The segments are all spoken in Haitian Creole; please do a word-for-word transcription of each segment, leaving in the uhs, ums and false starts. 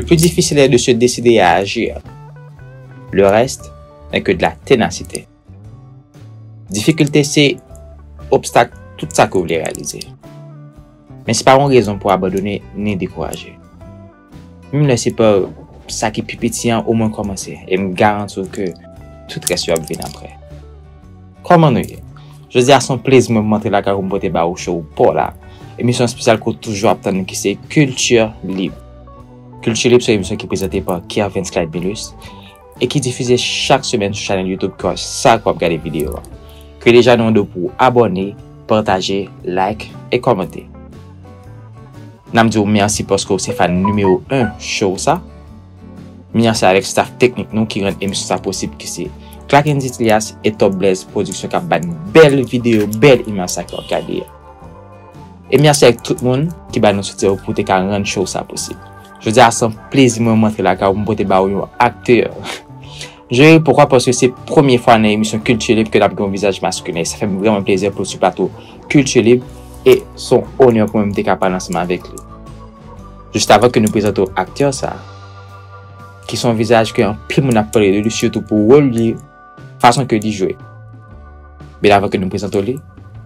Plus difficile est de se décider à agir. Le reste n'est que de la ténacité. Difikilte se obstak tout sa ke w vle reyalize. Men se pa yon rezon pou abandone ni dekouraje. Menm lè se pa sa ki pi piti an, omwen kòmanse, e m garanti w ke tout rès yo ap vin apre. Kòman nou ye? Jodi a se yon plezi mwen pou m antre lakay ou pou m pote ba ou show pa w la. Emisyon espesyal ke w toujou ap tann ki se Kilti Lib. Kilti Lib se yon emisyon ki prezante pa Kervens Clyde Milus e ki difize chak semèn sou chanèl YouTube Kè Sa K W ap gade videyo a. Ke deja nou mande w pou w abòne, pataje, like e kòmante. N ap di w mèsi paske w se fan nimewo en show sa. Mèsi avèk staff teknik nou ki rann emisyon sa posib ki se Clarkendy Tilias e Top Blaze Production k ap ba n bèl videyo, bèl imaj sa ke w ap gade a. E mèsi avèk tout moun ki ba nou soutyen yo pou te ka rann show sa posib. Jodi a se yon plezi mwen mwen antre lakay ou pou m pote ba ou yon aktè. Jere, poukwa? Paske se premye fwa nan emisyon Kilti Lib ke n ap gen yon vizaj maskilen. Sa fè m vrèman plezi pou l sou plato Kilti Lib e se yon onè pou mwen m te ka pale ansanm avèk li. Jis avan ke nou prezante w aktè sa, ki se yon vizaj ke anpil moun ap pale de li, sitou pou wòl li, fason ke li jwe. Men avan ke nou prezante w li,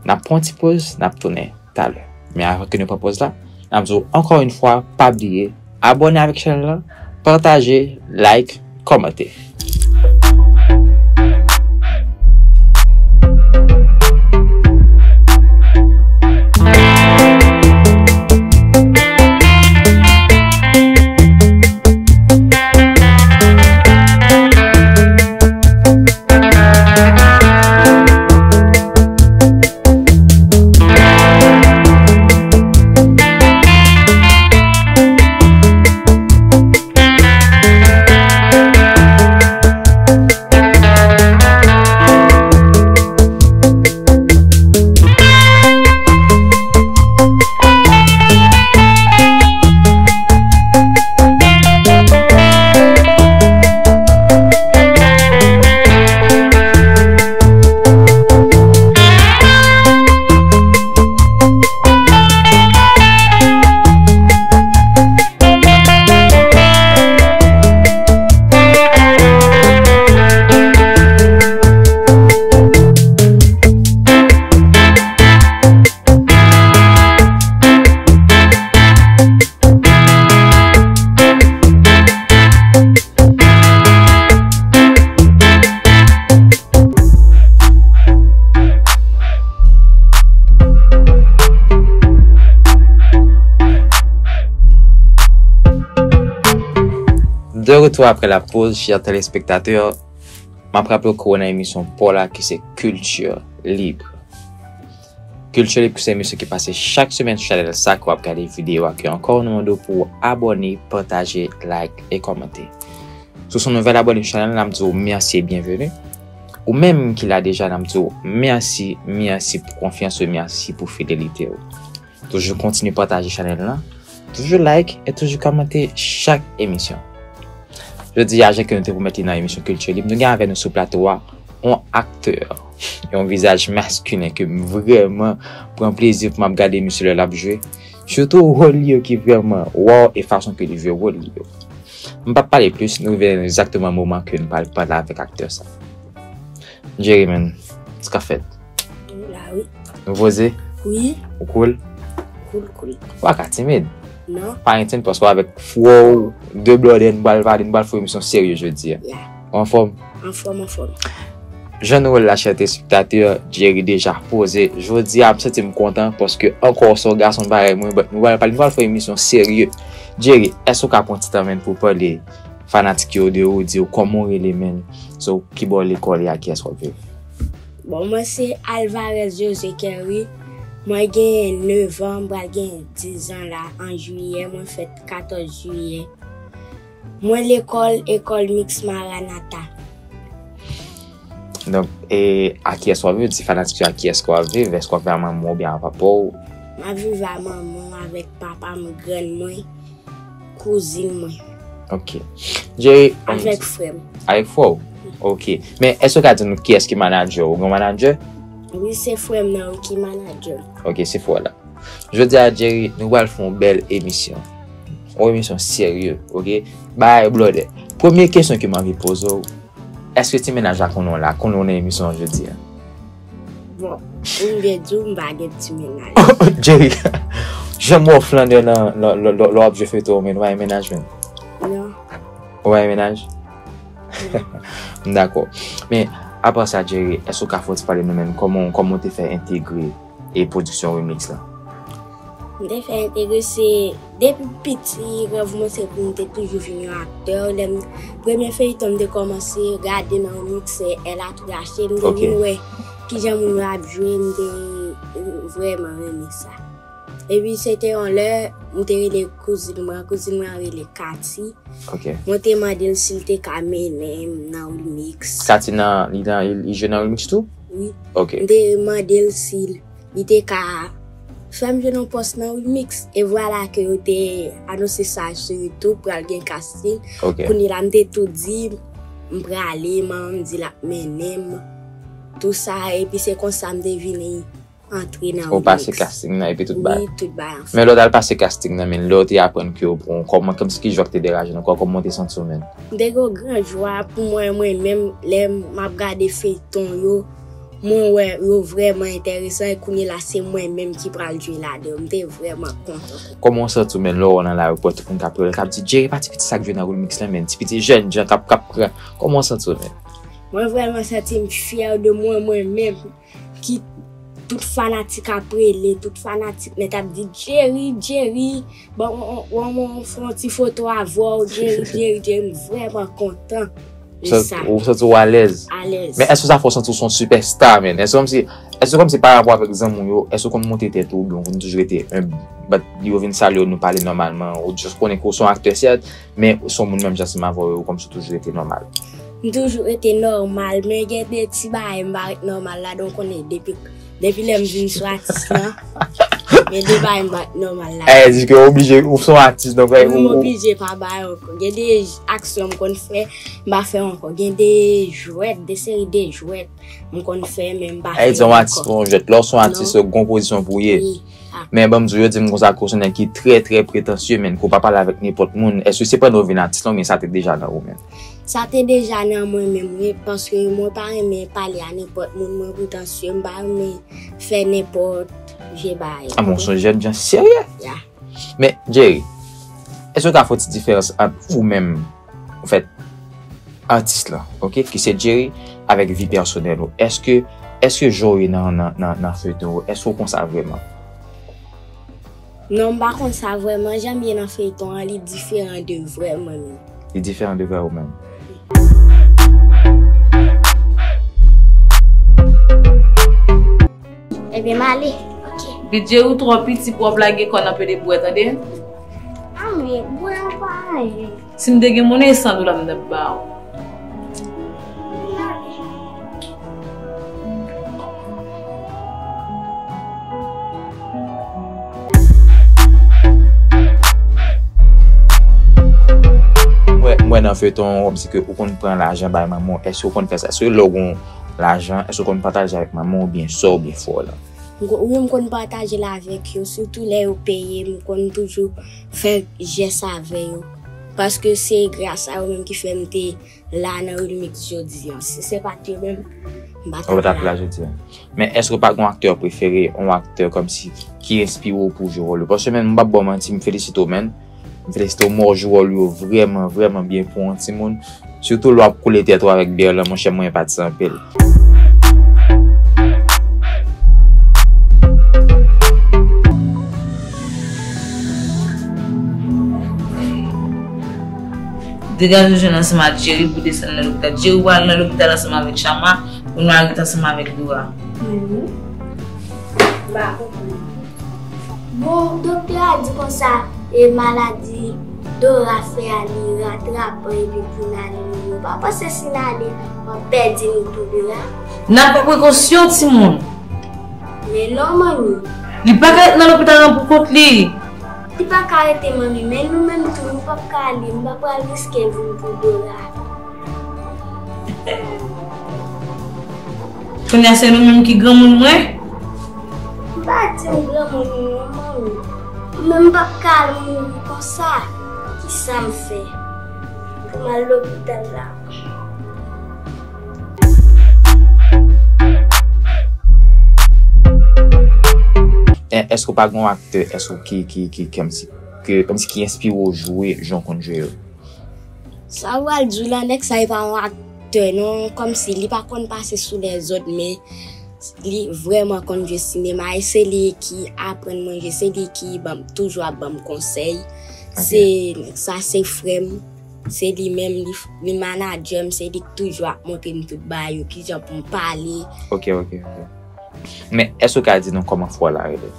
n ap pran yon ti poz, n ap tounen talè. Men avan ke nou pran poz la, n ap di w ankò yon fwa, pa bliye, abòne avèk chanèl la, pataje, like, kòmante. De retour après la pause, chers téléspectateurs, m ap raple w ke w nan emisyon pa w la ki se Kilti Lib. Kilti Lib se emisyon ki pase chak semèn sou chanèl sa ke w ap gade videyo a, ke ankò nou mande w pou w abòne, pataje, like e kòmante. Si w se yon nouvèl abòne sou chanèl la, n ap di w mèsi e byenveni. Ou menm ki la deja, n ap di w mèsi, mèsi pou konfyans ou, mèsi pou fidelite w. Toujou kontinye pataje chanèl la, toujou like e toujou kòmante chak emisyon. Jodi a, jan ke nou te pwomèt li nan emisyon Kilti Lib, nou gen avèk nou sou plato a yon aktè, yon vizaj maskilen ke m vrèman pran plezi pou m ap gade misye lè l ap jwe. Sitou wòl li yo ki vrèman wow e fason ke li jwe wòl li yo. M p ap pale plis, nou rive egzakteman moman ke n pral pale avèk aktè sa. Jerry, man, sa k ap fèt? M la, wi. Nou poze? Wi. Ou cool? Cool, cool. Ou pa ka timid. Non. Pa gen timid paske w avèk fwè w, de blòdè, n pral pale, n pral fè yon emisyon serye jodi a. Ya. Ou anfòm? Anfòm, anfòm. Jan nou wè l la, chè telespektatè, Jerry deja poze. Jodi a, m santi m kontan paske ankò se yon gason parèy mwen, but nou pral pale, nou pral fè yon emisyon serye. Jerry, èske w ka pran ti tan, man, pou w pale fanatik yo de ou, di yo kòman w rele, man, so, kibò w lekòle, a kiyès w ap viv? Bon, mwen se Alvarez José Kerry. Mwen gen nèf an, m pral gen diz an la an jiyè. Mwen fèt katòz jiyè. Mwen lekòl, ekòl Miks Maranata. Donk, e a kiyès w ap viv? Di fanatik yo a kiyès ke w ap viv? Èske w ap viv a manman w oubyen a papa w? M ap viv a manman m avèk papa m, grann mwen, kouzin mwen. Ok. Jerry, um, avèk frè m. Avèk frè w? Ok. Men èske w ka di nou kiyès ki manadjè w? Ou gen manadjè? Wi, se frè m nan wi ki manadjè m. Ok, se frè w la. Jodi a, Jerry, nou pral fè yon bèl emisyon. Yon emisyon serye, oke? Bagay blòdè. Premye kesyon ke m anvi poze w, èske ti mennaj la konnen w la, konnen w nan emisyon an jodi a? Bon, pou m byen di w, m pa gen ti mennaj. Jerry, janm wè w flannen nan, nan, lè, lè, lè w ap jwe feyton, men w pa gen mennaj, men. Non. Ou pa gen mennaj? M dakò. Men, apa sa, Jerry, èske w ka fè yon ti pale nou menm? Kòman, kòman w te fè entegre e pwodiksyon remix la? M te fè entegre se depi piti, rèv mwen se pou m te toujou vin yon aktè. Lè m, premye feyton m te kòmanse gade nan remix se Elle a tout gâché. M te Ok. Vin wè kijan moun yo ap jwe, m te vrèman renmen sa. Epi se te yon lè, m te rele kouzin mwen, kouzin mwen rele Cathy. Ok. Mwen te mande l si l te ka mennen m nan remix. Cathy nan, li nan, li, li jwe nan remix tou? Wi. Ok. M te mande l si l, li te ka fè m jwe nan pòs nan remix. E vwala ke yo te anonse sa sou YouTube, pral gen casting. Ok. Kounye la, m te tou di, m prale, manman m di l ap mennen m. Tou sa, epi se konsa m te vini antre nan Ou pase remix. Casting nan epi tout bagay. Wi, tout bagay anfèt. Men lè w t al pase casting nan, men lè w te aprann ke yo pran w, kòman, kòman, ki jòt te degaje nou, kòman w te santi w, men? M te gen yon gran jwa pou mwen, mwen menm, lè m ap gade feyton yo, mwen wè yo vrèman enteresan, e kounye la se mwen menm ki pral jwe ladan yo. M te vrèman kontan. Kòman w santi w, men, lè w nan lari, w wè tout moun k ap rele, k ap di, "Jerry, pa ti piti sa k jwe nan remix lan, men, ti piti jèn jan k ap, k ap pran." Kòman w santi w, men? Mwen vrèman santi m fyè de mwen, mwen menm, ki tout fanatik ap rele, tout fanatik nèt ap di, "Jerry, Jerry, bon, on, on, on, fè yon ti foto avè w, Jerry, Jerry, Jerry." M vrèman kontan de Sa- sa. Ou santi w alèz? Alèz. Men èske sa fè w santi w se yon sipèsta, men? Èske kòmsi, èske kòmsi pa rapò avèk zanmi w yo, èske w konn monte tèt ou, oubyen w konn toujou rete enb, but yo vin salye w, nou pale nòmalman, ou just konnen ke w se yon aktè, sèt, men w se yon moun menm jan ansanm avè yo, kòmsi w toujou rete nòmal? M toujou rete nòmal, men gen de ti bagay m pa ret nòmal ladan, w konnen, depi, depi lè m vin sou atis lan, gen de bagay m pa ret nòmal ladan. Eh, di ke w oblije, ou se yon atis, donk, Mwen ou, ou, oblije pa bay ankò. Gen de aksyon m konn fè, m pa fè ankò. Gen de jwèt, de seri de jwèt m konn fè, men m pa fè eh, di yon atis ankò. Pou yon jwèt, lè w se yon atis, Non. Gon pozisyon pou w ye. Wi. Men ban m di w, yo di m konsa ke w se yon nèg ki trè, trè pretansye, men, ke w pa pale avèk nenpòt moun. Èske se pandan w vin atis la, oubyen sa te deja nan ou menm? Sa te deja nan mwen menm, wi, paske mwen pa renmen pale a nenpòt moun, mwen pretansye, m pa renmen fè nenpòt vye bagay. Ah, men w se yon jèn jan serye. Ya. Men, Jerry, èske w ka fè yon ti diferans ant ou menm, anfèt, atis lan, oke, ki se Jerry, avèk vi pèsonèl ou? Èske, èske jan w ye nan, nan, nan, nan feyton yo, èske w konsa vrèman? Non, m pa konn sa vrèman. Jan m ye nan feyton an, li diferan de vrè mwen menm. Li diferan de vrè ou menm. Ebyen, m ale. Ok. Bidjè ou twò piti pou w ap lage kò nan pede bwè, tande? Ah, men bwè an pa anyen. Si m te gen monnen san dola, m t ap ba w. Mwen, mwen nan feyton, w ap di ke ou konn pran lajan bay manman w. Èske w konn fè sa? Èske lè w gen lajan, èske w konn pataje avèk manman w oubyen sè w oubyen frè w lan? M ko- Wi, m konn pataje l avèk yo, sitou lè yo peye, m konn toujou fè jès avè yo. Paske se gras a yo menm ki fè m te la nan remix jodi an. Si se pa t yo menm, m pa t Ou ap t ap la. La jodi an. Men èske w pa gen yon aktè prefere, yon aktè kòmsi ki enspire w pou w jwe wòl yo? Paske, men, m p ap ba w manti, m felisite w, men. M felisite w, men w jwe wòl yo vrèman, vrèman byen pou yon timoun. Sitou lè w ap koule tèt ou avèk Berlan, monchè, mwen enpati anpil. Degaje w jwenn ansanm ak Jerry pou desann nan lopital. Jerry pral nan lopital ansanm avèk Chama pou nou al ret ansanm avèk Dora. Mhm. M pa konprann. Bon, doktè a di konsa, e maladi Dora fè a li ratrapan epi pou n ale menm. Ou pa panse si n ale, w ap pèdi nou tou de a? N ap pran prekosyon, timoun. Men non, manmi. Li pa ka ret nan lopital nan pou kont li. Li pa ka rete, manmi, men nou menm tou, nou p ap ka ale. M pa pral riske vi m pou Dora. Kounye a se nou menm ki granmoun mwen. M pa di m granmoun ou non, manmi. Men m p ap ka al mouri konsa. Sa m fè pou m al lopital la? Èske w pa gen yon aktè èske ki ki ki kòmsi ke kòmsi ki enspire w jwe jan w konn jwe yo? Sa w pral di w la, nèg sa e pa yon aktè non, kòmsi li pa konn pase sou lèzòt, men li vrèman konn jwe sinema e se li ki aprann mwen jwe, se li ki ban m toujou ap ban m konsèy. Se nèg sa se frè m, se li menm li li manadjè m, se li ki toujou ap montre m tout bagay yo, kijan pou m pale. Ok, ok, ok. Men èske w ka di nou kòman frè w la rele?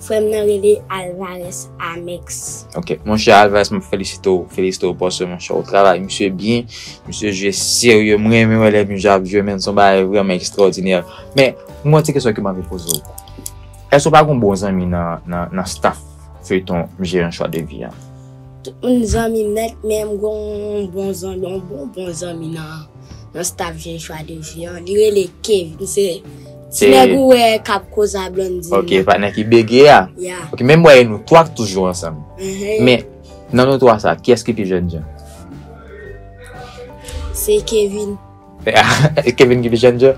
Frè m nan rele Alvarez Amex. Ok, monchè Alvarez, mwen felisite w, felisite w paske monchè ou travay misye byen, misye jwe serye, mwen renmen wè lè misye ap jwe, men se yon bagay vrèman ekstraòdinè. Men mwen yon ti kesyon ke m anvi poze w. Èske w pa gen yon bon zanmi nan nan nan staff feyton M Jere yon chwa de vi an? Tout moun zanmi m nèt, men m gen yon bon zanmi, yon bon bon zanmi nan nan staff M Jere yon chwa de vi an. Li rele Kevin, se ti nèg ou wè k ap koze a Blondine. Ok, patnè ki bege a. Ya. Ok, men m wè nou twa k toujou ansanm. Men nan nou twa sa, kiyès ki pi jènjan? Se Kevin. Kevin ki pi jènjan.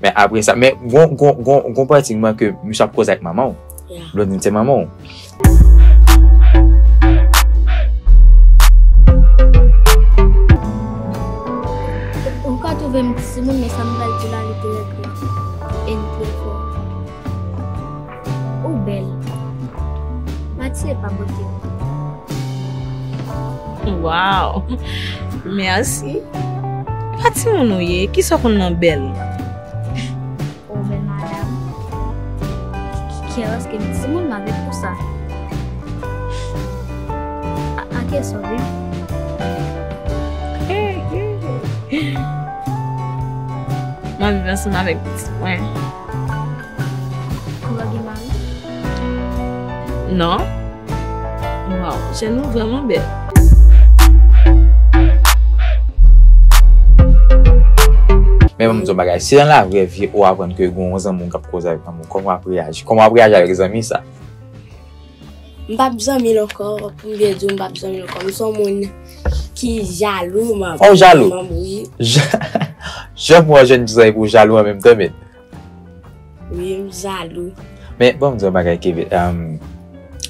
Men apre sa, men gon gon gon gon pati mwen ke misye ap koze ak manman w. Blondine se manman w. Ou ka twouve m timoun, men sa m pral di la, li trè klè e li trè fò. Ou bèl. Matye pa bote w. Wow! Mèsi. Pa timoun ou ye, kisa w konn nan bèl? Ou bèl madanm. Kiyès ki di timoun m avèk tout sa? A kiyès ou vin? M ap viv ansanm avèk pitit mwen. Ou pa gen mari? Non. Waw, jèn ou vrèman bèl. Men ban m di w yon bagay, si nan lavrè vi ou aprann ke gen yon zanmi w k ap koze avèk manman w, kòman w ap reyaji? Kòman w ap reyaji avèk zanmi sa? M p ap zanmi l ankò, pou m byen di w, m p ap zanmi l ankò. M se yon moun ki jalou, man. Oh, jalou? Wi. Jan m wè w jèn di sa epi w jalou an menm tan, men. Wi, m jalou. Men ban m di w yon bagay, Kevin, um,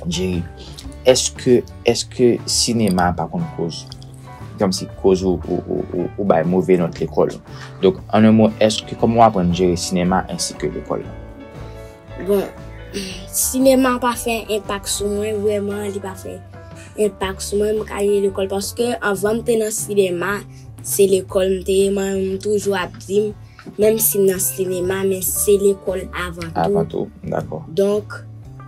Jerry, èske èske sinema a pa konn koz kòmsi koz ou ou ou ou ou bay move nòt lekòl? Donk an en mo, èske kòman w aprann jere sinema ensi ke lekòl la? Bon, sinema pa fè enpak sou mwen vrèman, li pa fè enpak sou mwen, m ka jere lekòl paske anvan m te nan sinema, se lekòl m te ye, mwen menm m toujou ap di m, menm si m nan sinema, men se lekòl avan tou. Avan tou, dakò. Donk,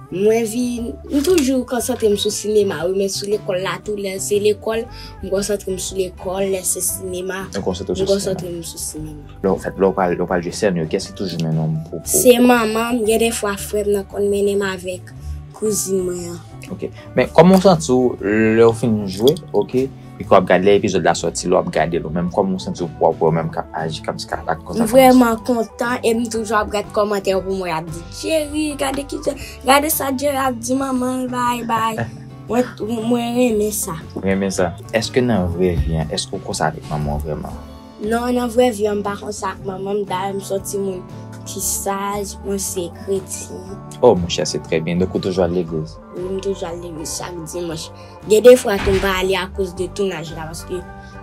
mwen vin, m toujou konsantre m sou sinema, wi, men sou lekòl la tou, lè se lekòl, m konsantre m sou lekòl, lè se sinema, m konsantre m sou sinema. Lè w fèt, lè w pral, lè w pral jwe sèn yo, kiyès ki toujou mennen w pou, pou. Se manman m, gen defwa frè m nan konn mennen m avèk kouzin mwen an. Ok. Men kòman w santi w lè w fin jwe, ok? E ke w ap gade lè epizòd la sòti, lè w ap gade l ou menm, kòman w santi w pou w wè w menm k ap aji kòmsi k ap ak konsa. M vrèman kontan e m toujou ap gade kòmantè pou mwen ap di, Jerry, gade kijan, gade sa Jerry ap di manman l, bay, bay. Mwen, mwen renmen sa. Ou renmen sa. Èske nan vrè vi an, èske w konsa avèk manman w vrèman? Non, nan vrè vi an, m pa konsa ak manman m, dayè m se yon timoun ki saj, mwen se kretyen. Oh, monchè, se trè byen. Donk, ou toujou al legliz? Wi, m toujou al legliz chak dimanch. Gen de fwa tou m pa ale akoz de tounaj la, paske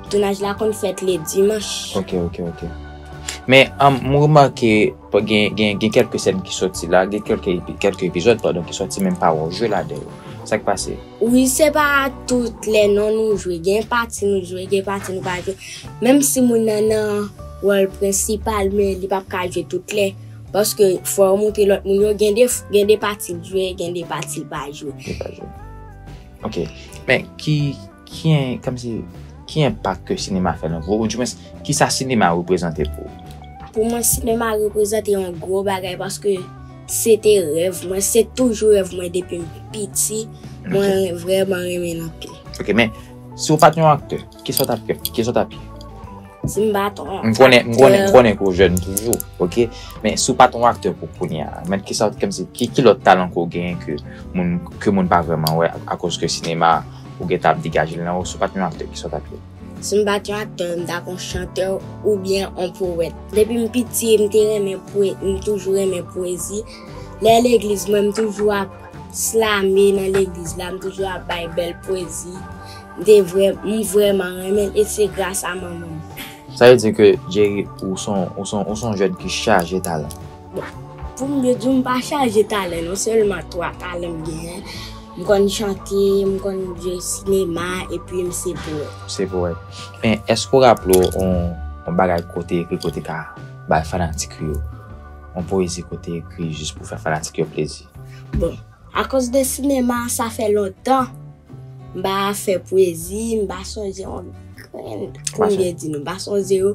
tounaj la konn fèt le dimanch. Ok, ok, ok. Men, um, m remake gen, gen, gen kèlke sèn ki soti la, gen kèlke, epi, kèlke epizòd, padon, ki soti menm pa wè w jwe ladan yo. Sa k pase? Wi, se pa tout lè non nou jwe. Gen pati nou jwe, gen pati nou pa jwe. Menm si moun nan nan wòl prensipal, men li p ap ka jwe tout lè. Paske fò yo montre lòt moun yo, gen de, gen de pati l jwe, gen de pati l pa jwe. Li pa jwe. Ok. Men ki, ki en, kòmsi, ki enpak ke sinema fè nan vi w? Oudimwens, kisa sinema reprezante pou ou? Pou mwen, sinema reprezante yon gwo bagay paske se te rèv mwen, se toujou rèv mwen depi m piti. Mwen vrèman renmen l anpil. Ok, men si w pa t yon aktè, kisa w t ap fè? Kisa w t ap ye? Si m pa t yon aktè. M konnen, m konnen, m konnen ke w jèn toujou, ok? Men si w pa t yon aktè pou kounye a, men kisa, kòmsi, ki, ki lòt talan ke w genyen ke moun, ke moun pa vrèman wè akoz ke sinema ou gentan ap degaje l nan ou, si w pa t yon aktè, kisa w t ap ye? Si m pa t yon aktè, m t ap yon chantè oubyen yon powèt. Depi m piti, m te renmen pwe-, m toujou renmen pwezi. Lè legliz, mwen, m toujou ap slame nan legliz la, m toujou ap bay bèl pwezi. M te vrè-, m vrèman renmen l, e se gras a manman m. Sa vle di ke Jerry, ou se yon, ou se yon, ou se yon jèn ki chaje talan. Bon, pou m byen di w, m pa chaje talan, non, sèlman twa talan m genyen. M konn chante, m konn jwe sinema, epi m se powèt. Se powèt. Men, èske w raple w yon, yon bagay ke w te ekri, ke w te ka bay fanatik ou yo? Yon pwezi ke w te ekri jis pou fè fanatik yo plezi? Bon, akoz de sinema, sa fè lontan m pa fè pwezi, m pa sonje yon grenn, pou m byen di nou, m pa sonje yo.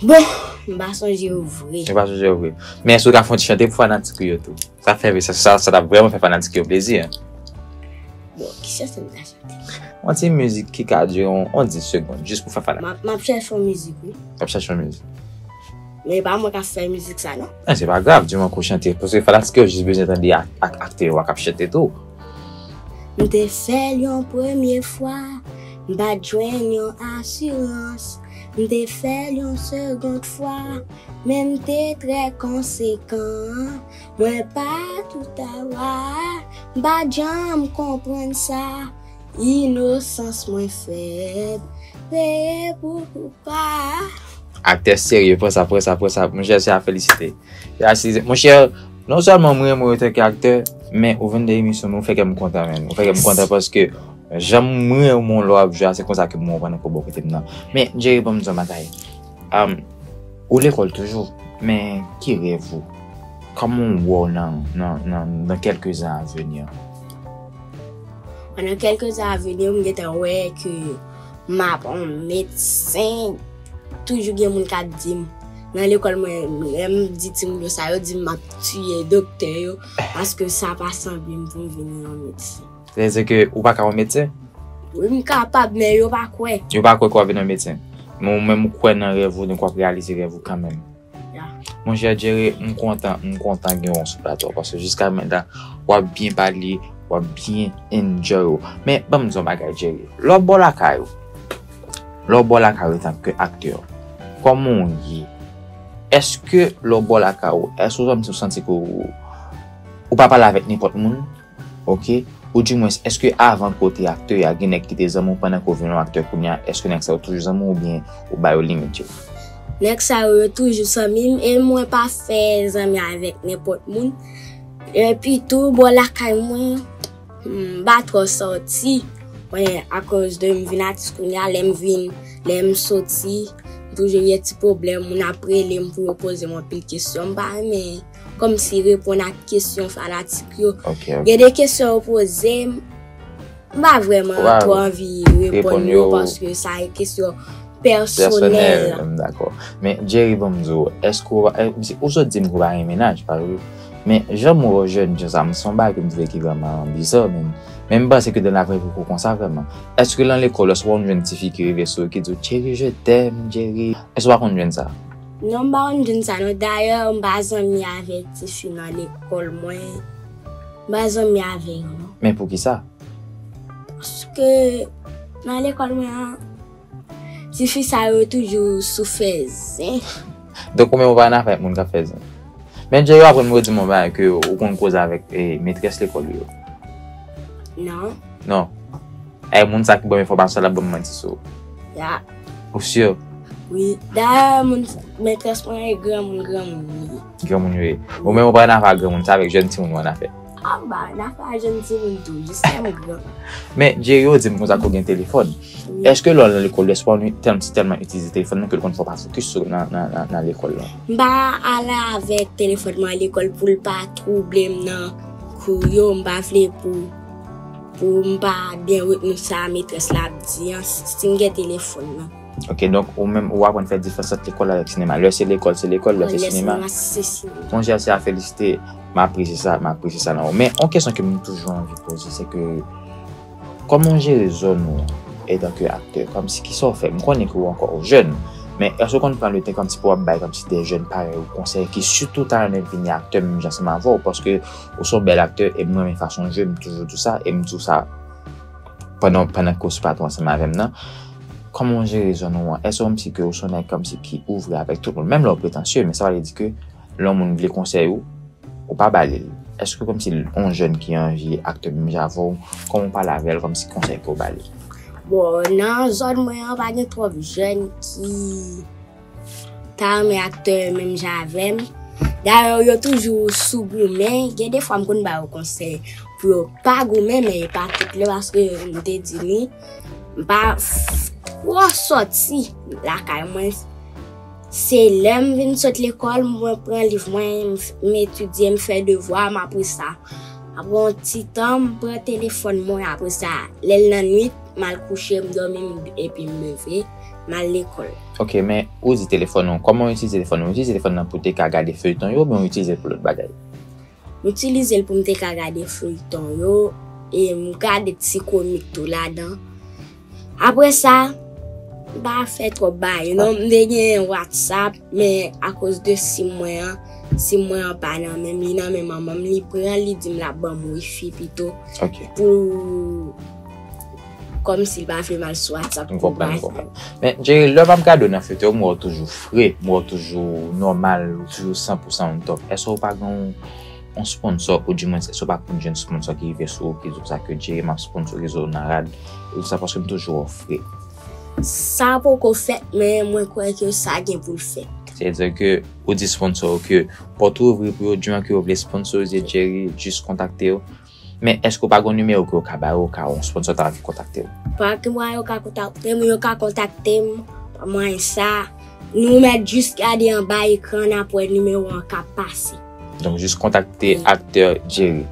Bon, m pa sonje yo vre. Ou pa sonje yo vre. Men èske w ka fè yon ti chante pou fanatik ou yo tou? Sa fè, sa, sa, sa t ap vrèman fè fanatik yo plezi, en. Bon, ki chante m ka chante? Yon ti mizik ki ka dire yon, yon dis segonn, jis pou fè fanatik. M ap, m ap chèche yon mizik, wi. W ap chèche yon mizik. Men e pa mwen k ap fè mizik sa, non. Ah, se pa grav, di mwen ke w chante, paske fanatik yo jis bezwen tande ak, ak aktè yo k ap chante tou. M te fè l yon premye fwa, m pa t jwenn yon asirans. M te fè l yon segond fwa, men m te trè konsekan. Mwen pa tout a wa, m pa t janm konprann sa. Inosans mwen fèb, peye pou kou pa. Aktè serye, pran sa, pran sa, pran sa. Monchè, se a felisite. Se a felisite. Monchè, non sèlman mwen renmen w antanke aktè, men ou vin nan emisyon mwen, ou fè kè m kontan, menn. Ou fè kè m kontan paske jan mwen renmen w lè w ap jwe a, se konsa ke mwen konprann ke w bò kote m nan. Men, Jerry, ban m di w yon bagay. Um, ou lekòl toujou, men ki rèv ou? Kòman w wè w nan, nan, nan, nan kèlke zan a vini? Nan kèlke zan a vini, m gentan wè ke m ap yon medsen. Toujou gen moun k ap di m, nan lekòl mwen, lè m di timoun yo sa, yo di m m ap tiye doktè yo, paske sa pa sanble m pou m vin yon medsen. Sètadi ke ou pa ka yon medsen? Wi, m kapab, men yo pa kwè. Yo pa kwè ke w ap vin yon medsen. Men ou menm ou kwè nan rèv ou, donk w ap reyalize rèv ou kanmenm. Ya. Monchè Jerry, m kontan, m kontan gen w sou plato a, paske jiska mentnan, w ap byen pale, w ap byen enjoy ou. Men, ban m di w yon bagay, Jerry. Lè w bò lakay ou, lè w bò lakay ou antanke aktè, kòman w ye? Èske lè w bò lakay ou, èske w santi, w santi ke w, ou pa pale avèk nenpòt moun? Oke? Oudimwens, èske avan ke w te aktè a, gen nèg ki te zanmi w pandan ke w vin yon aktè kounye a, èske nèg sa yo toujou zanmi w oubyen ou ba yo limit yo? Nèg sa yo, yo toujou zanmi m e mwen pa fè zanmi avèk nenpòt moun. Epi tou, bò lakay mwen, m pa twò sòti. Mwen, akoz de m vin atis kounye a, lè m vin, lè m soti, m toujou gen ti pwoblèm, moun ap rele m pou yo poze m anpil kesyon. M pa renmen kòmsi reponn ak kesyon fanatik yo. Ok, ok. Gen de kesyon yo poze m, m pa vrèman twò anvi reponn yo paske sa e kesyon pèsonèl. Pèsonèl, m dakò. Men, Jerry, ban m di w, èske w, e, ou sot di m ke w pa gen mennaj, pa vre? Men, jan m wè w jèn, jan sa, m, se yon bagay ke m twouve ki vrèman biza, men, men m panse ke nan lavi ou konsa vrèman. Èske nan lekòl, èske w konn jwenn tifi ki rive sou ou, ki di w, "Jerry, je t'aime, Jerry"? Èske w pa konn jwenn sa? Non, m pa konn jwenn sa, non. Dayè, m pa zanmi avèk tifi nan lekòl mwen. M pa zanmi avè yo, non. Men poukisa? Paske nan lekòl mwen an, tifi sa yo toujou sou fè zen. Donk, ou menm ou pa nan afè ak moun k ap fè zen. Men Jerry, w aprann m redi m yon bagay ke ou konn koze avèk, e, metrès lekòl ou yo. Non. Non. E moun sa ki ban m enfòmasyon la ban m manti sou ou. Ya. Ou si? Wi. Dayè, moun, metrès mwen e granmoun, granmoun li ye. Granmoun yo ye. Ou menm ou pa nan afè ak granmoun, se avèk jèn timoun ou an afè. A, m pa nan afè ak jèn timoun tou, jis lè m gran. Men, Jerry, yo di m konsa ke w gen telefòn. Wi. Èske lè w nan lekòl, lespri w tèlman, tèlman itilize telefòn nan ke l konn fè w pa fokis sou, nan, nan, nan, nan lekòl la? M pa ale avèk telefòn mwen lekòl pou l pa twouble m nan kou yo, m pa vle pou, pou m pa byen retni sa metrès la ap di an, si, si m gen telefòn nan. Ok, donk ou menm, ou aprann fè diferans ant lekòl avèk sinema. Lè se lekòl, se lekòl, lè se sinema, se sinema. Monchè, se a felisite, m apresye sa, m apresye sa nan ou. Men, yon kesyon ke m toujou anvi poze, se ke, kòman w jere zòn ou, etanke aktè? Kòmsi, kisa w fè? M konnen ke w ankò jèn, men èske w konn pran letan kòmsi pou w ap bay kòmsi de jèn parèy ou konsèy ki sitou ta renmen vini aktè menm jan ansanm avè w? Paske ou se yon bèl aktè e m renmen fason w jwe, m toujou di w sa e m di w sa pandan, pandan ke w sou patwon ansanm avè m nan, kòman w jere zòn ou an? Èske w santi ke w se yon nèg kòmsi ki ouvri avèk tout moun? Menm lè w pretansye, men sa pa vle di ke lè yon moun vle konsèy ou, ou pa ba li l. Èske kòmsi yon jèn ki anvi aktè menm jan avè w, kòman w pale avè l kòmsi konsèy ke w ba li? Bon, nan zòn mwen an, pa gen twòp jèn ki ta renmen aktè menm jan avè m. Dayè, yo toujou sou goumen. Gen de fwa m konn ba yo konsèy pou yo pa goumen, men e pa tout lè, paske m te di li, m pa f-, twò sòti lakay mwen. Se lè m vin sot lekòl, mwen pran liv mwen, m f-, m etidye, m fè devwa m, apre sa, apre yon ti tan, m pran telefòn mwen, apre sa, lè l nan nwit, m al kouche, m dòmi, m, epi m leve, m al lekòl. Ok, men ou di telefòn ou, kòman w itilize telefòn ou? Ou itilize telefòn nan pou te ka gade feyton yo, oubyen ou itilize l pou lòt bagay? M itilize l pou m te ka gade feyton yo, e m gade ti komik tou ladan. Apre sa, m pa fè twòp bagay, non. M te gen WhatsApp, men akoz de sim mwen an, sim mwen an pa nan men m, li nan men manman m, li pran, li di m l ap ban m wifi pito. Ok. Pou, kòmsi l pa vle m al sou WhatsApp pou bagay sa yo. M konprann, m konprann. Men, Jerry, lè m ap gade w nan feyton yo, m wè w toujou fre, m wè w toujou nòmal, ou toujou san pou san on top. Èske w pa gen yon yon sponsor, oudimwens, èske w pa konn jwenn sponsor ki rive sou ou, ki di w sa ke Jerry, m ap sponsorize w nan rad, ou di sa paske m toujou wè w fre? Sa poko fèt, men mwen kwè ke sa gen pou l fèt. Sètadi ke ou di sponsor ou ke pòt ou ouvri pou yo, diman ke yo vle sponsorize Jerry, jis kontakte yo. Men èske w pa gen yon nimewo ke yo ka ba yo, ka yon sponsor ta anvi kontakte w? Pa gen mwayen yo ka kontakte m, yo ka kontakte m pa mwayen sa. Nou mèt jis gade anba ekran n ap wè nimewo an k ap pase. Donk, jis kontakte aktè Jerry.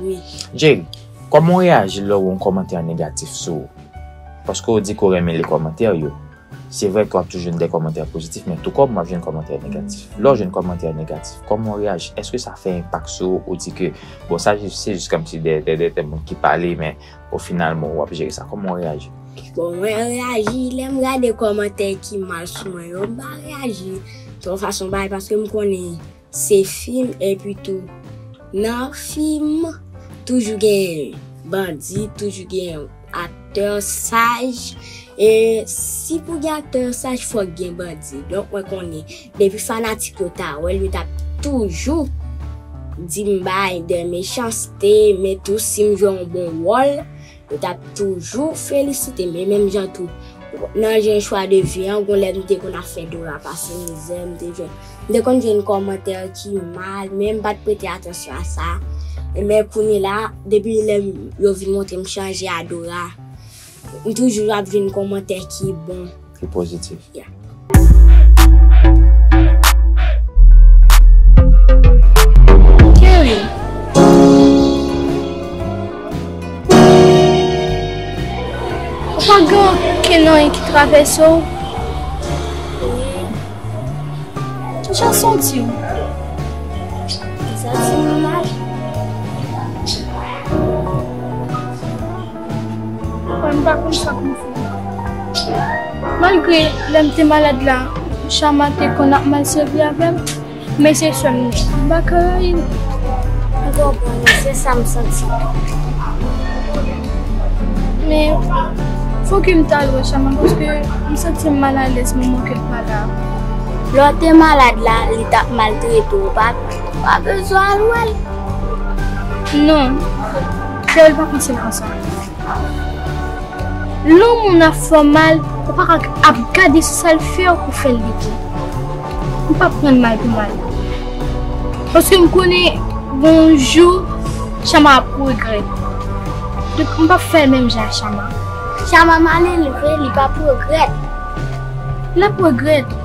Wi. Jerry, kòman w reyaji lè w wè yon kòmantè negatif sou ou? Paske w di ke w renmen li kòmantè yo. Se vre ke w ap toujou jwenn de kòmantè pozitif, men tou kòm w ap jwenn kòmantè negatif. Lè w jwenn kòmantè negatif, kòman w reyaji? Èske sa fè enpak sou ou, ou di ke, bon, sa jis, se jis kòmsi de, de, de, de moun ki pale, men o final, bon, w ap jere sa? Kòman w reyaji? Bon, mwen reyaji, lè m gade kòmantè ki mal sou mwen yo, m pa reyaji twò fason bagay, paske m konnen se fim, epi tou, nan fim, toujou gen bandi, toujou gen aktè saj, e si pou gen aktè saj, fòk gen bandi. Donk, mwen konnen, depi fanatik yo ta wè l, yo t ap toujou di m bagay de mechanste, men tou, si m jwe yon bon wòl, yo t ap toujou felisite m. E menm jan tou, nan jen chwa de vi an, gon lè m te konn ap fè Dora pase mizè, m te jwenn, m te konn jwenn kòmantè ki mal, men m pa t prete atansyon a sa. E men kounye la, depi lè m, yo vin montre m chanje a Dora, m toujou ap jwenn kòmantè ki bon. Ki pozitif. Yeah. Jerry, ou pa gen okenn anyen ki travèse w? Kijan w santi w? M santi m mal. Mwen, m pa konn sa pou m fè. Malgre lè m te malad la, Chama te konn ap mal sèvi avè m, men se sè m nan. M pa ka rayi l. M konprann, se sa m santi. Men, fò ke m t al wè Chama, paske m santi m malalèz moman ke l pa la. Lè w te malad la, li t ap maltrete w, ou pa, ou pa bezwen al wè l. Non, Jerry pa panse konsa. Lè yon moun ap fè w mal, ou pa ka ap gade sou sa l fè w pou fè l li tou. M p ap pran l mal pou mal. Paske m konnen gon jou, Chama ap regrèt. Donk, m p ap fè l menm jan ak Chama. Chama mal elve, li p ap regrèt. L ap regrèt.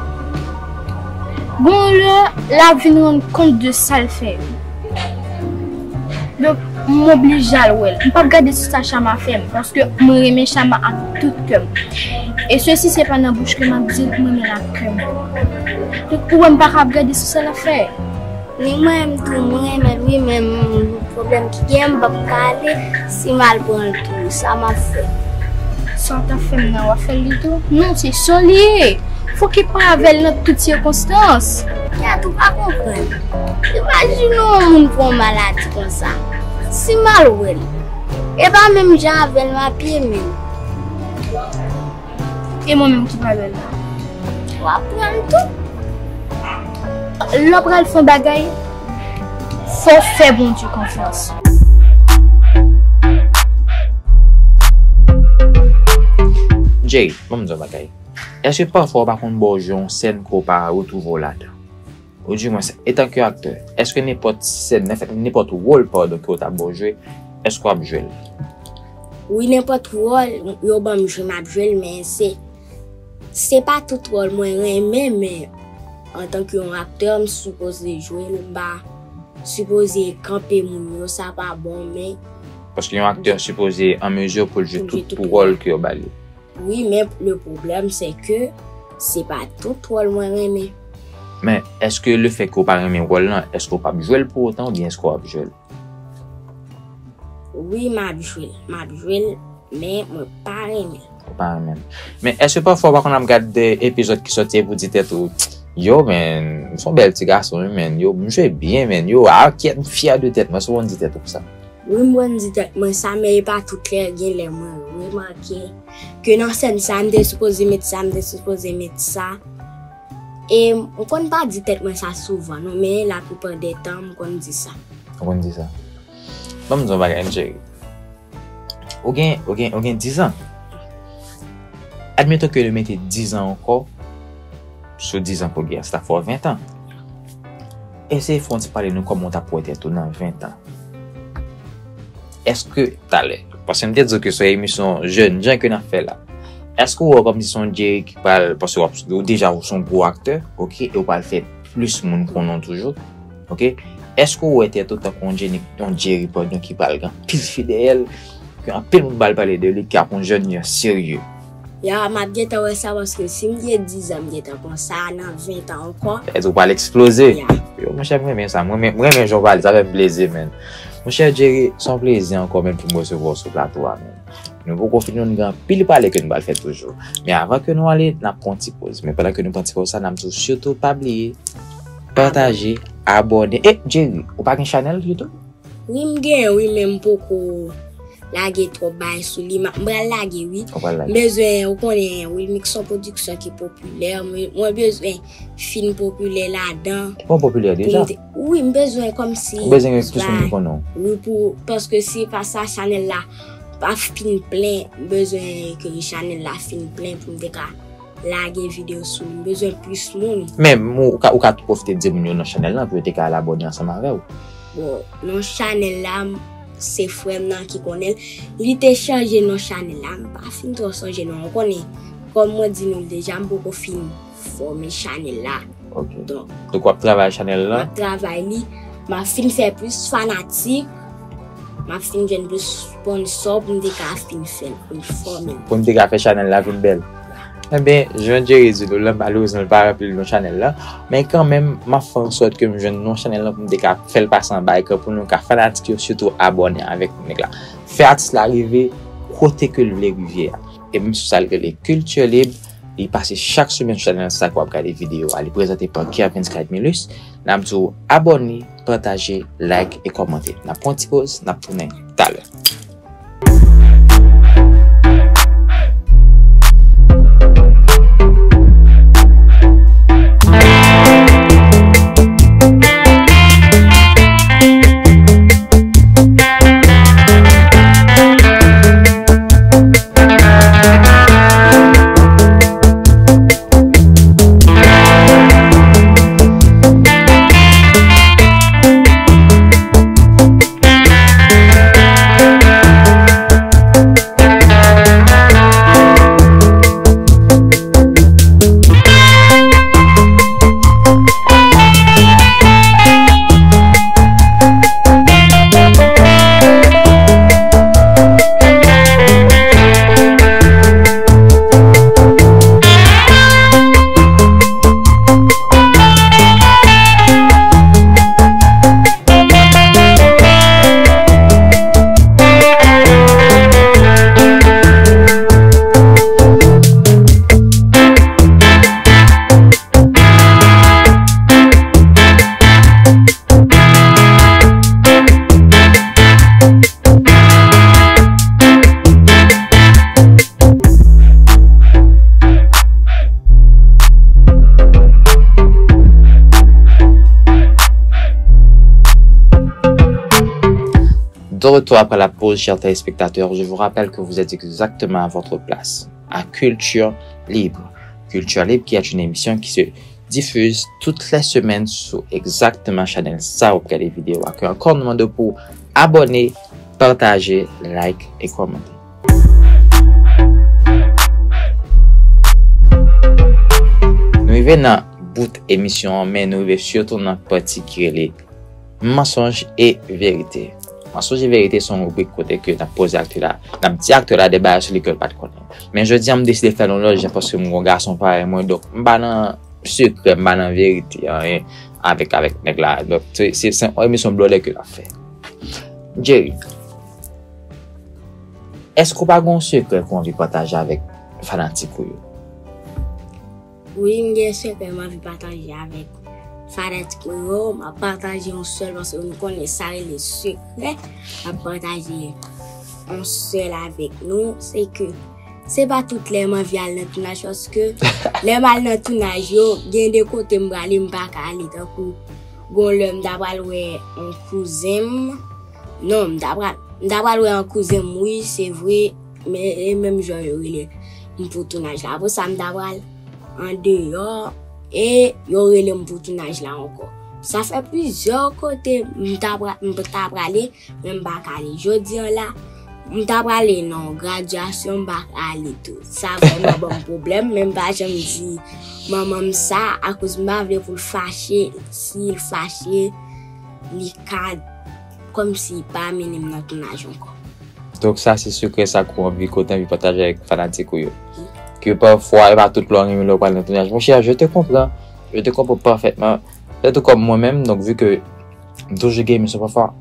Gon lè, l ap vin rann kont de sa l fè yo. Donk, m oblije al wè l. M p ap gade sou sa Chama fè m, paske mwen renmen Chama ak tout kè m. E sesi se pa nan bouch ke m ap di l, m renmen l ak kè m. Donk, ou wè m pa ka ap gade sou sa l ap fè. Ni mwen menm tou, mwen renmen l wi, men pwoblèm ki gen, m p ap ka ale si m al pran l tou. Sa m ap fè? Sa w t ap fè m nan, w ap fè l li tou? Non, se sè w li ye. Fòk e pa avè l nan tout sikonstans. Kèt, ou pa konprann. Imajine yon moun pran maladi konsa. Si m al wè l, E pa menm jan avè l m ap ye menm. E mwen menm ki pral wè l la? W ap pran l tou. Lè w pral fè yon bagay, fò w fè Bondye konfyans. Jay, ban m di w yon bagay. Èske pafwa w pa konn ba w jwe yon sèn ke w pa retwouve w ladan? Oudimwens, etanke aktè, èske nenpòt sèn, anfèt, nenpòt wòl, padon, ke w ta ba w jwe, èske w ap jwe l? Wi, nenpòt wòl yo ban m jwe, m ap jwe l, men se, se pa tout wòl mwen renmen, men antanke yon aktè, m sipoze jwe l, m pa sipoze kanpe moun yo, sa pa bon, men Paske yon aktè sipoze an mezi pou l jwe tout wòl ke yo ba li. Wi, men le pwoblèm, se ke se pa tout wòl mwen renmen. Men, èske lefètke w pa renmen wòl lan, èske w p ap jwe l pou otan oubyen èske w ap jwe l? Wi, m ap jwe l. M ap jwe l, men mwen pa renmen l. Ou pa renmen l. Men èske pafwa w pa konn ap gad de epizòd ki sòti epi w di tèt ou, yo, men, m se yon bèl ti gason, wi, men, yo, m jwe byen, men, yo, a, kyèt, m fyè de tèt mwen, si w konn di tèt ou sa. Wi, m konn di tèt mwen sa, men e pa tout lè, gen lè mwen remake ke nan sèn sa, m te sipoze met sa, m te sipoze met sa. E m konn pa di tèt mwen sa souvan, non, men laplipa dè tan, m konn di sa. Ou konn di sa. Ban m di w yon bagay, m cheri. Ou gen, ou gen, ou gen dizan. Admeton ke yo mete dizan ankò sou dizan ke w gen an, sa ta fè w ventan. Eseye fè yon ti pale nou kòman w t ap wè tèt ou nan ventan. Èske, talè, paske m te di w ke se yon emisyon jèn jan ke n ap fè la. Èske w wè w kòmsi se yon Jerry ki pral, paske w ap, ou deja ou se yon gwo aktè, oke, e w pral fè plis moun konnen w toujou, oke? Èske w wè tèt ou tankou yon Jenny, yon Jerry, padon, ki pral gen anpil fi dèyè l, ke anpil moun pral pale de li, ki ap yon jèn jan serye? Ya, m ap gentan wè sa, paske si m gen dizan, m gentan konsa, nan ventan ankò. Èske w pral eksploze? Ya. Yo, monchè, m renmen sa. M renmen, m renmen jan w pale, sa fè m plezi, menn. Monchè Jerry, se yon plezi ankò, menn, pou m resevwa w sou plato a, menn. Nou poko fini, nou gen anpil pale ke nou pral fè toujou. Men avan ke nou ale, n ap pran yon ti poz. Men pandan ke nou pran ti poz sa, n ap di w sitou pa bliye pataje, abòne. E, Jerry, ou pa gen chanèl YouTube? Wi, m gen, wi, men m poko lage twòp bagay sou li. M pral lage, wi. Ou pral lage. M bezwen, ou konnen, Wilmixon Production ki popilè. Mwen, mwen bezwen fin popilè ladan. Ou popilè deja? Wi, m bezwen kòmsi. Ou bezwen gen plis moun ki konnen w? Wi, pou, paske si pa sa, chanèl la pa fin plen. M bezwen ke chanèl la fin plen pou m te ka lage videyo sou li. M bezwen plis moun. Men, ou ka, ou ka tou pwofite di moun yo non chanèl lan pou yo te ka al abòne ansanm avè w. Bon, non chanèl la, m, se frè m nan ki konnen l. Li te chanje non chanèl la, m pa fin twò sonje non. Ou konnen, kòm mwen di nou l deja, m poko fin fòme chanèl la. Ok. Donk, donk w ap travay chanèl la? M ap travay li. M ap fin fè plis fanatik. M ap fin jwenn plis sponsò pou m te ka fin fè l, pou m fòme l. Pou m te ka fè chanèl la vin bèl. Enben, jan Jerry di nou la, malerezman, li pa ranpli non chanèl la. Men kanmenm, m ap fè an sòt ke m jwenn non chanèl la pou m te ka fè l pase anba ekran pou nou ka fanatik yo, sitou abòne avèk nèg la. Fè atis la rive kote ke l vle rive a. E menm sou sa l rele Kilti Lib, li pase chak semèn sou chanèl sa ke w ap gade videyo a. Li prezante pa Kervens Cadmilus. N ap di w abòne, pataje, like e kòmante. N ap pran ti poz, n ap tounen talè. Au retour après la pause, chers téléspectateurs, je vous rappelle que vous êtes exactement à votre place, à Culture Libre. Culture Libre, qui est une émission qui se diffuse toutes les semaines sur exactement chanèl sa ou gade vidéo. Ke ankò nou mande pou abòne, pataje, like e kòmante. Nou rive nan bout emisyon an, men nou rive sitou nan pati ki rele mansonj e verite. Mansonj e verite se yon ribrik kote ke n ap poze aktè la, n ap di aktè la de bagay sou li ke l pa t konnen. Men jodi a, m deside fè l yon lòt jan paske m gon gason parèy mwen, donk m pa nan sekrè, m pa nan verite, anyen avèk, avèk nèg la. Donk, se, se, se yon emisyon blòdè ke n ap fè. Jerry, èske w pa gon sekrè ke w anvi pataje avèk fanatik ou yo? Wi, m gen sekrè m anvi pataje avèk fanatik mwen yo. M ap pataje yon sèl paske nou konnen sa rele sekrè. M ap pataje yon sèl avèk nou. Se ke se pa tout lè m anvi al nan tounaj paske lè m al nan tounaj yo, gen de kote m prale m pa ka ale. Tankou gon lè m ta pral wè yon kouzen m. Non, m ta pral, m ta pral wè yon kouzen m, wi, se vre. Men e menm jan yo rele m pou tounaj la. Apre sa, m ta pral andeyò e yo rele m pou tounaj la ankò. Sa fè plizyè kote m ta pra- m ta prale, men m pa ka ale. Jodi a la, m ta prale nan yon gradyasyon, m pa ka ale tou. Sa vrèman ban m pwoblèm, men m pa janm di manman m sa, akoz m pa vle pou l fache. Si l fache, li ka kòmsi pa mennen m nan tounaj ankò. Donk sa se sekrè sa ke w anvi, ke w te anvi pataje avèk fanatik ou yo. Ke pafwa, e pa tout lè w renmen lè w pral nan tounaj. Monchè, je te comprends. Je te comprends parfaitement. Se tou kòm mwen menm, donk, vi ke m toujou gen emisyon, pafwa,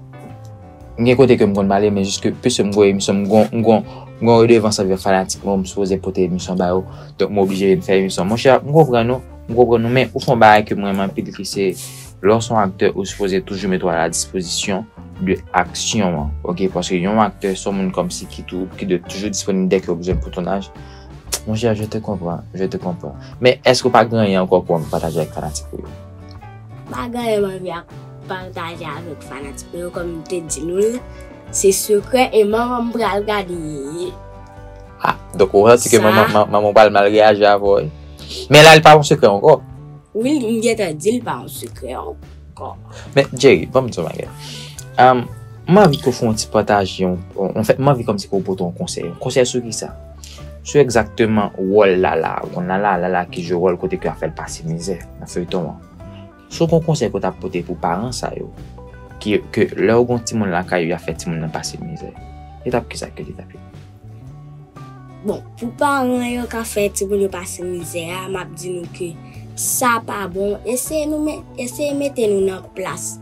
m gen kote ke m konn prale, men jis ke piske m gon emisyon, m gon, m gon, m gon redevans anvè fanatik mwen, m sipoze pote emisyon ba yo. Donk, m oblije vin fè emisyon. Monchè, m konprann ou, m konprann ou, men ou fè yon bagay ke m renmen anpil, ki se, lè w se yon aktè, ou sipoze toujou mete w a la dispozisyon de aksyon an, oke? Paske yon aktè se yon moun kòmsi ki tou, ki dwe toujou disponib dèke yo bezwen l pou tounaj. Monchè, je te comprends, je te comprends. Men èske w pa gen anyen ankò pou w pataje avèk fanatik ou yo? Pa gen anyen m anvi ak pataje avèk fanatik mwen yo, kòm m te di nou l, se sekrè e manman m pral gade. Ah, donk ou santi ke manman, manman w pral mal reyaji avè w, wi. Men la, li pa yon sekrè ankò. Wi, m gentan di l pa yon sekrè ankò. Men, Jerry, ban m di w yon bagay. Um, m anvi ke w fè yon ti pataje, yon, yon, anfèt, m anvi kòmsi ke w pote yon konsèy. Yon konsèy sou kisa? Sou egzakteman wòl Lala. Bon, Lala, Lala ki jwe wòl kote ke y ap fè l pase mizè nan feyton an. Si w gon konsèy ke w t ap pote pou paran sa yo, ki, ke lè w gon timoun lakay yo, y ap fè timoun nan pase mizè, etap kisa ke li t ap ye? Bon, pou paran yo k ap fè timoun yo pase mizè a, m ap di nou ke sa pa bon. Eseye nou men, eseye mete nou nan plas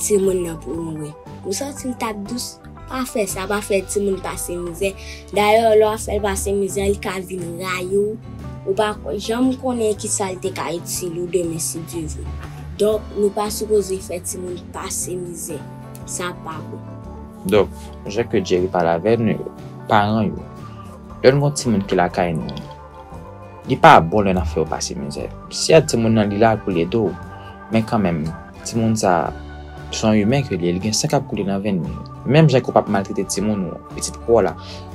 timoun nan pou nou wè. Ou santi l t ap dous? Pa fè sa, pa fè timoun pase mizè. Dayè, lè w ap fè l pase mizè, li ka vin rayi w. Ou pa janm konnen kisa l te ka itil ou demen si Dye vle. Donk, nou pa sipoze fè timoun pase mizè. Sa pa bon. Donk, jan ke Jerry pale avè nou yo, paran yo, lè n gon timoun ki lakay nou, li pa bon lè n ap fè yo pase mizè. Sèt, timoun nan, li la pou l ede w, men kanmenm, timoun sa, se yon imen ke li ye, li gen san k ap koule nan venn li. Menm jan ke w p ap maltrete timoun ou pitit pa w la,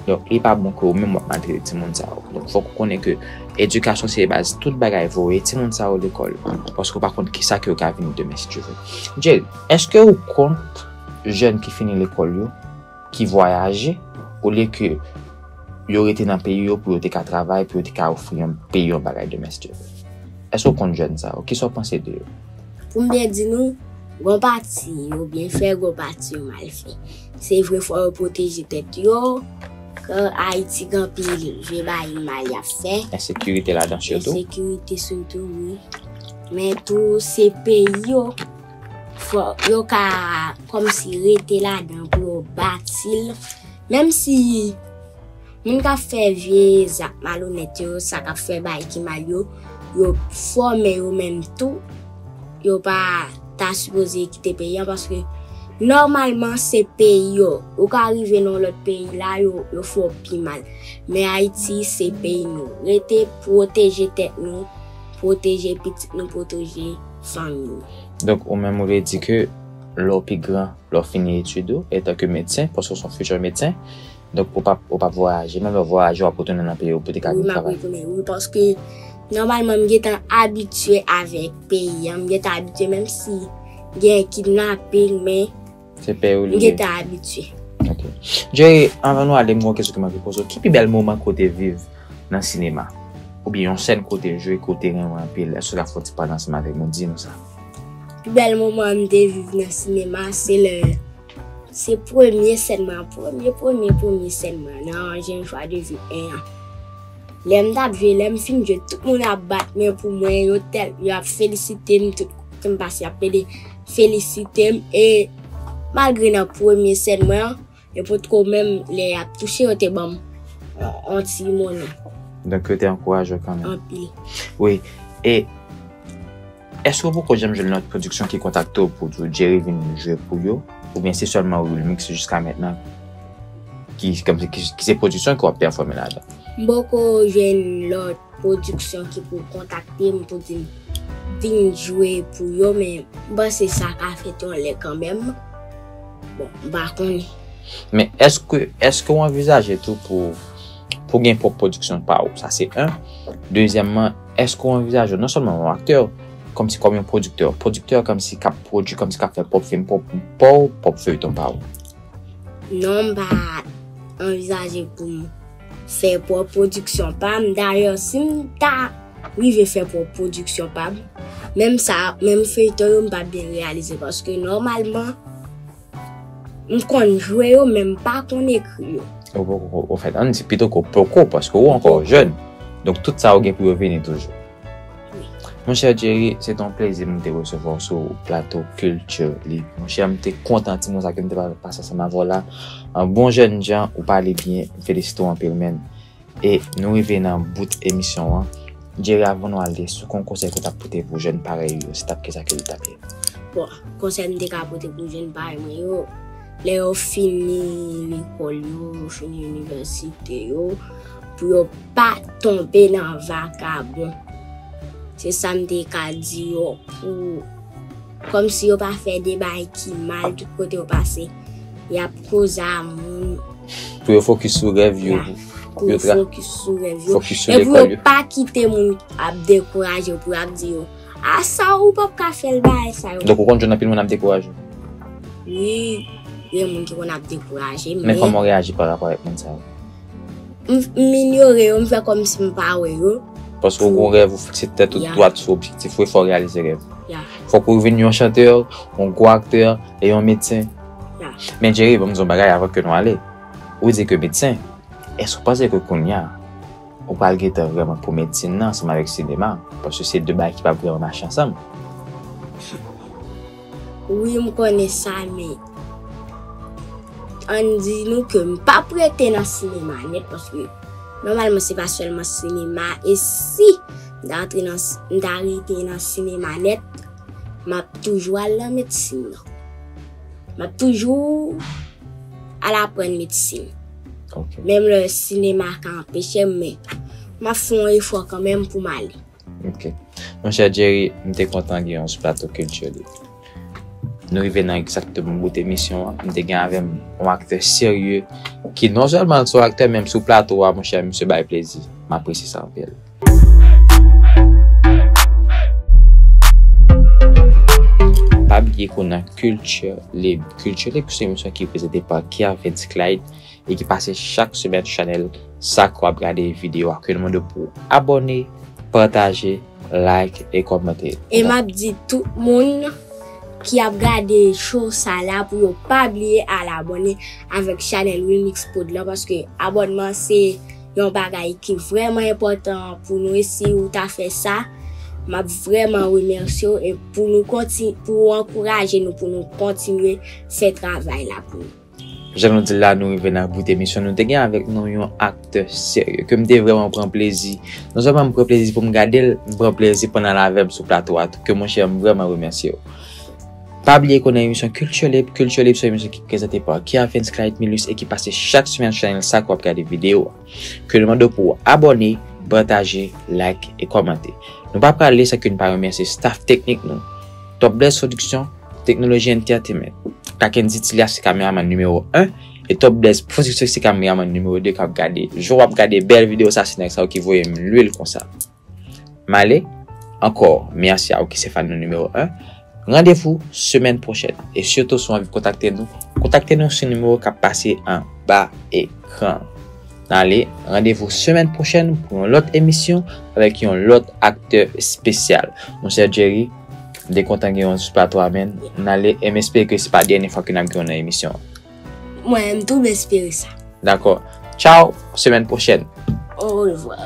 donk, li pa bon ke ou menm w ap maltrete timoun sa yo. Donk, fòk ou konnen ke edikasyon se baz tout bagay. Voye timoun sa yo lekòl, paske w pa konn kisa ke yo ka vini demen si Dye vle. Jerry, èske ou kont jèn ki fini lekòl yo, ki vwayaje, olye ke yo rete nan peyi yo pou yo te ka travay, pou yo te ka ofri yon peyi yon bagay demen si Dye vle? Èske w kont jèn sa yo? Kisa w panse de yo? Pou m byen di nou, gon pati yo byen fè, gon pati yo mal fè. Se vre, fò yo pwoteje tèt yo, ke Ayiti gen anpil vye bagay mal y ap fè. Ensekirite ladan sitou. Ensekirite sitou, wi. Men tou, se peyi yo, fò yo ka kòmsi rete ladan pou yo bati l. Menm si moun k ap fè vye zak malonèt yo, sa k ap fè bagay ki mal yo, yo fòme yo menm tou, yo pa ta sipoze kite peyi an, paske nòmalman se peyi yo. Ou ka rive nan yon lòt peyi la, yo, yo fè w pi mal. Men Ayiti se peyi nou. Rete pwoteje tèt nou, pwoteje pitit nou, pwoteje fanmi nou. Donk, ou menm ou vle di ke lè w pi gran, lè w fini etid ou, etanke medsen, paske w se yon future medsen. Donk, ou p ap, ou p ap vwayaje. Menm lè w vwayaje, w ap retounen nan peyi w pou te ka vin travay. Wi, m ap retounen, wi, paske nòmalman, m gentan abitye avèk peyi a. M gentan abitye, menm si gen kidnaping, men se peyi w li ye. M gentan abitye. Ok. Jerry, anvan nou ale, m gen yon kesyon ke m anvi poze w. Ki pi bèl moman ke w te viv nan sinema? Oubyen yon sèn ke w te jwe, ke w te renmen anpil? Èske w ka fè yon ti pale ansanm avèk nou, di nou sa? Pi bèl moman m te viv nan sinema, se lè, se premye sèn mwen, premye, premye, premye sèn mwen nan J'ai une joie de vivre en an. Lè m t ap jwe, lè m fin jwe, tout moun ap bat men pou mwen, yo tèl, y ap felisite m, tout kote m pase, y ap pede felisite m, e malgre nan premye sèn mwen an, yo potko menm lè y ap touche, yo te ban m on, on ti monnen. Donk, yo te ankouraje w kanmenm. Anpil. Wi. E èske w poko janm jwenn lòt pwodiksyon ki kontakte w pou di w Jerry vin jwe pou yo? Oubyen se sèlman Wilmix jiska mentnan ki, kòmsi, ki, ki se pwodiksyon ke w ap pèfòme ladan? M poko jwenn lòt pwodiksyon ki pou kontakte m pou di m vin jwe pou yo, men m panse sa ka fèt yon lè kanmenm. Bon, m pa konnen. Men èske, èske w anvizaje tou pou, pou gen pwòp pwodiksyon pa w? Sa se en. Dezyèmman, èske w anvizaje w non sèlman yon aktè, kòmsi kòm yon pwodiktè, pwodiktè kòmsi k ap pwodui, kòmsi k ap fè pwòp fim pa w, pwòp feyton pa w? Non, m pa anvizaje pou m fè pwòp pwodiksyon pa m. Dayè, si m ta rive fè pwòp pwodiksyon pa m, menm sa, menm feyton yo, m p ap byen reyalize, paske nòmalman, m konn jwe yo, men m pa konn ekri yo. Ou poko, ou fèt, ann di pito ke w poko, paske ou ankò jèn. Donk, tout sa yo gen pou yo vini toujou. Monchè Jerry, se te yon plezi m te resevwa w sou plato Kilti Lib. Monchè, m te kontan timoun sa ke m te pa-, pase ansanm avè w la. An bon jènjan, ou pale byen, m felisite w anpil, menn. E nou rive nan bout emisyon an. Jerry, avan nou ale, si w gen yon konsèy ke w t ap pote pou jèn parèy ou yo, se t ap kisa ke li t ap ye? Bon, konsèy m te ka pote pou jèn parèy mwen yo, lè yo fini lekòl yo, yo fini inivèsite yo, pou yo pa tonbe nan vakabon. Se sa m te ka di yo, pou, kòmsi yo pa fè de bagay ki mal tout kote yo pase. Y ap koze a moun. Pou yo fokis sou rèv yo. Ya, pou yo fokis sou rèv yo. Fokis sou lekòl yo. E pou yo pa kite moun ap dekouraje yo, pou y ap di yo, "A sa, ou p ap ka fè l, bagay sa yo." Donk, ou konn jwenn anpil moun ap dekouraje w? Wi, gen moun ki konn ap dekouraje m, men kòman w reyaji pa rapò avèk moun sa yo? M, m inyore yo, m fè kòmsi m pa wè yo. Paske ou gen rèv, ou fikse tèt ou dwat sou objektif ou, e fò w reyalize rèv ou. Ya. Fòk ou vin yon chantè, yon gwo aktè, e yon medsen. Ya. Men Jerry, ban m di w yon bagay avan ke nou ale. Ou di ke medsen, èske w panse ke kounye a, ou pral gentan vrèman pou medsin nan ansanm avèk sinema? Paske se de bagay ki p ap vrèman mache ansanm. Wi, m konnen sa, men ann di nou ke m p ap rete nan sinema nèt, paske nòmalman se pa sèlman sinema, e si m ta antre nan s-, m ta rete nan sinema nèt, m ap toujou al nan medsin nan. M ap toujou al aprann medsin. Ok. Menm lè sinema ka anpeche m, men m ap fè yon efò kanmenm pou m ale. Ok. Monchè Jerry, m te kontan gen w sou plato Kilti Lib. Nou rive nan egzakteman bout emisyon an. M te gen avè m yon aktè serye ki non sèlman l se yon aktè, menm sou plato a, monchè, misye bay plezi. M apresye sa anpil. Pa bliye ke w nan Kilti Lib. Kilti Lib se yon emisyon ki prezante pa Kervens Clyde e ki pase chak semèn sou chanèl sa ke w ap gade videyo a, ke nou mande w pou w abòne, pataje, like e kòmante. E m ap di tout moun ki ap gade show sa la pou yo pa bliye al abòne avèk chanèl Wilmix Prod lan, paske abònman se yon bagay ki vrèman enpòtan pou nou, e si ou ta fè sa, m ap vrèman remèsye w, e pou nou konti-, pou w ankouraje nou, pou nou kontinye fè travay la pou nou. Jan nou di l la, nou rive nan bout emisyon. Nou te gen avèk nou yon aktè serye ke m te vrèman pran plezi. Non sèlman m pran plezi pou m gade l, m pran plezi pandan l avè m sou plato a tou. Ke monchè, m vrèman remèsye w. Pa bliye ke w nan emisyon Kilti Lib. Kilti Lib se yon emisyon ki prezante pa Kervens Clyde Milus e ki pase chak semèn sou chanèl sa ke w ap gade videyo a. Ke nou mande w pou w abòne, pataje, like e kòmante. Nou pa prale san ke nou pa remèsye staff teknik nou, Top Bless Production, Technology Entertainment. Kakendy Tilia se kameraman nimewo en. E Top Blaze Production se kameraman nimewo de k ap gade. Jan w ap gade bèl videyo sa, se nèg sa yo ki voye m lwil konsa. M ale ankò, mèsi a ou ki se fan nou nimewo en. Randevou semèn pwochèn. E sitou si w anvi kontakte nou, kontakte nou sou nimewo k ap pase anba ekran. N ale, randevou semèn pwochèn pou yon lòt emisyon avèk yon lòt aktè espesyal. Monchè Jerry, m te kontan gen yon sou plato a, men n ale, e m espere ke se pa dènye fwa ke n ap gen yon nan emisyon an. Mwen, m tou m espere sa. Dakò. Tchao, semèn pwochèn. Orevwa.